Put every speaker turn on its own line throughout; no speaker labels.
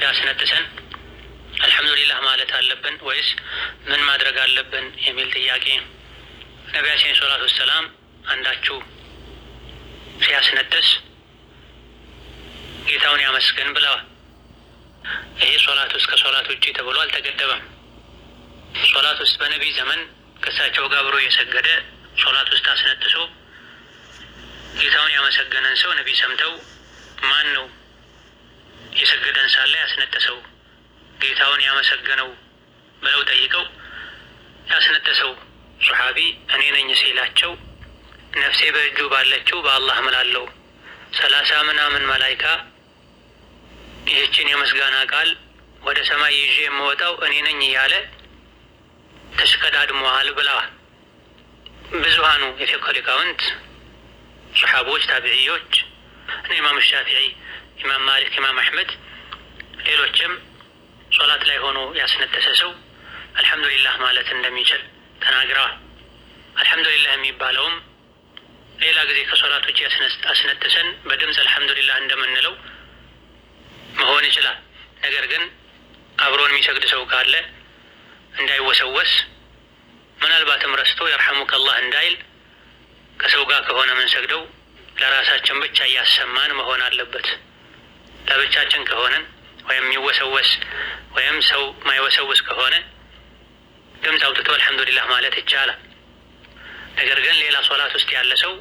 ሲያስነጥሰን አልሐምዱሊላህ ማለት አለብን ወይስ ምን ማድረግ አለብን የሚል ጥያቄ ነው። ነቢያችን الصلاة والسلام አንዳችሁ ሲያስነጥስ ጌታውን ያመስግን ብለዋል። ይሄ ሶላት ውስጥ ከሶላት ውጪ ተብሎ አልተገደበም። ሶላት ውስጥ በነቢይ ዘመን ከእሳቸው ጋር አብሮ እየሰገደ ሶላት ውስጥ አስነጥሶ ጌታውን ያመሰገነን ሰው ነቢይ ሰምተው ማን ነው የሰገደን ሳለ ያስነጠሰው ጌታውን ያመሰገነው ብለው ጠይቀው ያስነጠሰው ሶሓቢ እኔ ነኝ ሲላቸው ነፍሴ በእጁ ባለችው በአላህ እምላለሁ 30 ምናምን መላይካ ይህችን የምስጋና ቃል ወደ ሰማይ ይዤ የምወጣው እኔ ነኝ እያለ ተሽቀዳድመዋል ብለዋል። ብዙሃኑ የፊቅህ ሊቃውንት ሶሓቦች፣ ታቢዕዮች እነ ኢማም ሻፊዒ፣ ኢማም ማሊክ፣ ኢማም አሕመድ ሌሎችም ሶላት ላይ ሆኖ ያስነጠሰ ሰው አልሐምዱሊላህ ማለት እንደሚችል ተናግረዋል። አልሐምዱሊላህ የሚባለውም ሌላ ጊዜ ከሶላት ውጭ አስነጥሰን በድምፅ አልሐምዱሊላህ እንደምንለው መሆን ይችላል። ነገር ግን አብሮን የሚሰግድ ሰው ካለ እንዳይወሰወስ ምናልባትም ረስቶ يرحمك الله እንዳይል ከሰው ጋር ከሆነ ምንሰግደው ለራሳችን ብቻ እያሰማን መሆን አለበት። ለብቻችን ከሆነን ወይም የሚወሰወስ ወይም ሰው ማይወሰውስ ከሆነ ድምፅ አውጥቶ አልሐምዱሊላህ ማለት ይቻላል። ነገር ግን ሌላ ሶላት ውስጥ ያለ ሰው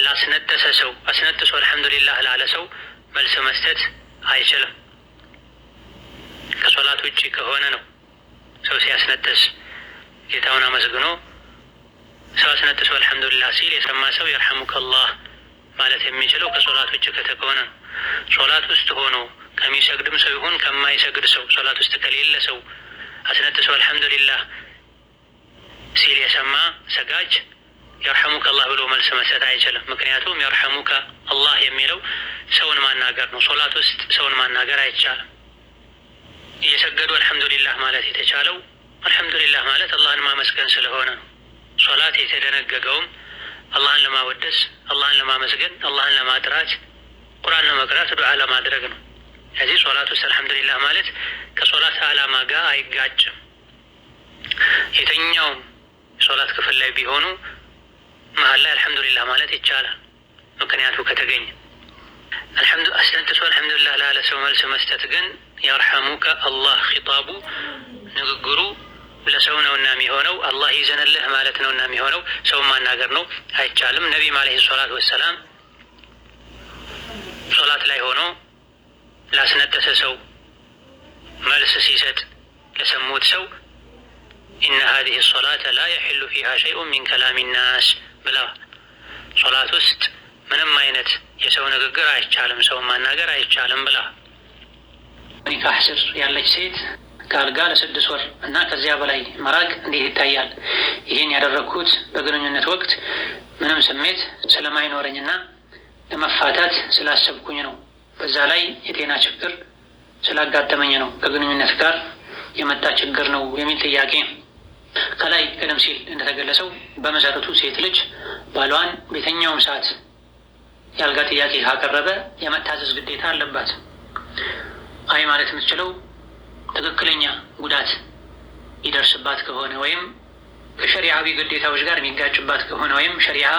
ላስነጠሰ ሰው አስነጥሶ አልሐምዱሊላህ ላለ ሰው መልስ መስጠት አይችልም። ከሶላት ውጭ ከሆነ ነው ሰው ሲያስነጥስ ጌታውን አመስግኖ ሰው አስነጥሶ አልሐምዱሊላህ ሲል የሰማ ሰው يرحمك الله ማለት የሚችለው ከሶላት ውጭ ከተሆነ ነው። ሶላት ውስጥ ሆኖ ከሚሰግድም ሰው ይሁን ከማይሰግድ ሰው ሶላት ውስጥ ከሌለ ሰው አስነጥሶ አልሐምዱሊላህ ሲል የሰማ ሰጋጅ يرحمك الله ብሎ መልስ መስጠት አይችልም። ምክንያቱም يرحمك الله የሚለው ሰውን ማናገር ነው። ሶላት ውስጥ ሰውን ማናገር አይቻልም። እየሰገዱ አልሐምዱሊላህ ማለት የተቻለው አልሐምዱሊላህ ማለት አላህን ማመስገን ስለሆነ ነው። ሶላት የተደነገገውም አላህን ለማወደስ፣ አላህን ለማመስገን፣ አላህን ለማጥራት፣ ቁርአን ለመቅራት፣ ዱዓ ለማድረግ ነው። ስለዚህ ሶላት ውስጥ አልሐምዱሊላህ ማለት ከሶላት ዓላማ ጋር አይጋጭም። የትኛውም የሶላት ክፍል ላይ ቢሆኑ መሀል ላይ አልሐምዱሊላህ ማለት ይቻላል፣ ምክንያቱ ከተገኘ። አስነጥሶ አልሐምዱሊላህ ላለ ሰው መልስ መስጠት ግን يرحمك الله ኺጣቡ ንግግሩ ለሰው ነውና የሚሆነው አላህ ይዘንልህ ማለት ነውና የሚሆነው ሰውን ማናገር ነው፣ አይቻልም። ነቢም عليه الصلاة والسلام ሶላት ላይ ሆኖ ላስነጠሰ ሰው መልስ ሲሰጥ ለሰሙት ሰው إن هذه الصلاة لا يحل فيها شيء من كلام الناس ብለዋል። ሶላት ውስጥ ምንም አይነት የሰው ንግግር አይቻልም፣ ሰውን ማናገር አይቻልም ብለዋል። ኒካህ ስር ያለች ሴት ከአልጋ ለ6 ወር እና ከዚያ በላይ መራቅ እንዴት ይታያል? ይህን ያደረግኩት በግንኙነት ወቅት ምንም ስሜት ስለማይኖረኝና ለመፋታት ስላሰብኩኝ ነው። በዛ ላይ የጤና ችግር ስላጋጠመኝ ነው። ከግንኙነት ጋር የመጣ ችግር ነው የሚል ጥያቄ። ከላይ ቀደም ሲል እንደተገለጸው በመሰረቱ ሴት ልጅ ባሏን በየትኛውም ሰዓት የአልጋ ጥያቄ ካቀረበ የመታዘዝ ግዴታ አለባት። አይ ማለት የምትችለው ትክክለኛ ጉዳት ይደርስባት ከሆነ ወይም ከሸሪዓዊ ግዴታዎች ጋር የሚጋጭባት ከሆነ ወይም ሸሪዓ